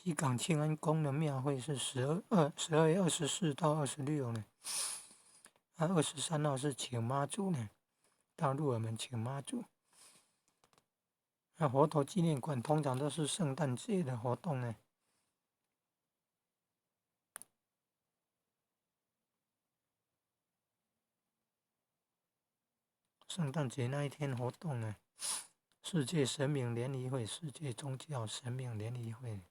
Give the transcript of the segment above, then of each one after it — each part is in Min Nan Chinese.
西港庆安宫的庙会是12月24到26呢。啊，23号是请妈祖呢，到鹿耳门请妈祖。那佛陀纪念馆通常都是圣诞节的活动呢。圣诞节那一天活动呢，世界神明联谊会、世界宗教神明联谊会。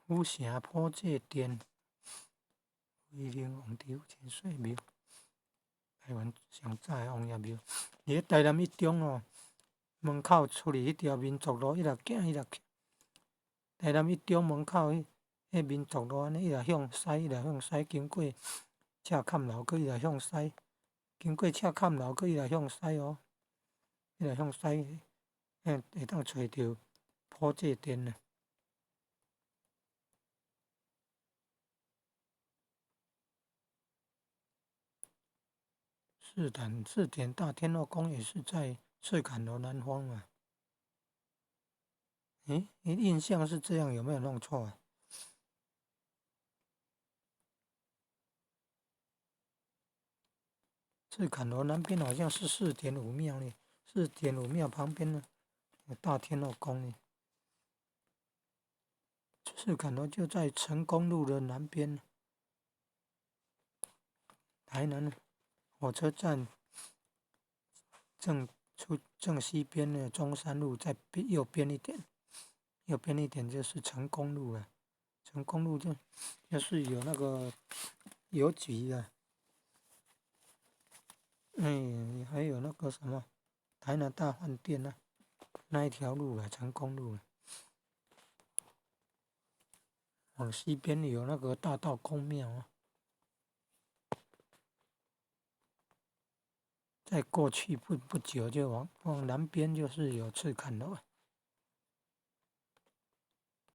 府城普济殿，威灵王朝千岁庙，台湾上早的王爷庙，伫咧台南一中哦，门口出去彼条民族路，一直行一直行。台南一中门口彼民族路按呢，一直向西，一直向西，经过赤崁楼，阁一直向西，经过赤崁楼，阁一直向西哦，一直向西，会当揣著普济殿啊。四点大天后宫也是在赤崁楼南方嘛？诶，你印象是这样，有没有弄错啊？赤崁楼南边好像是四点五庙呢，四点五庙旁边呢有大天后宫呢。赤崁楼就在成功路的南边，台南火车站正出正西边的中山路，再右边一点，右边一点就是成功路了。成功路就是有那个邮局啊，哎，还有那个什么台南大饭店啊，那一条路啊，成功路啊。往西边有那个大道公庙啊。再过去不久，就往南边就是有赤崁楼。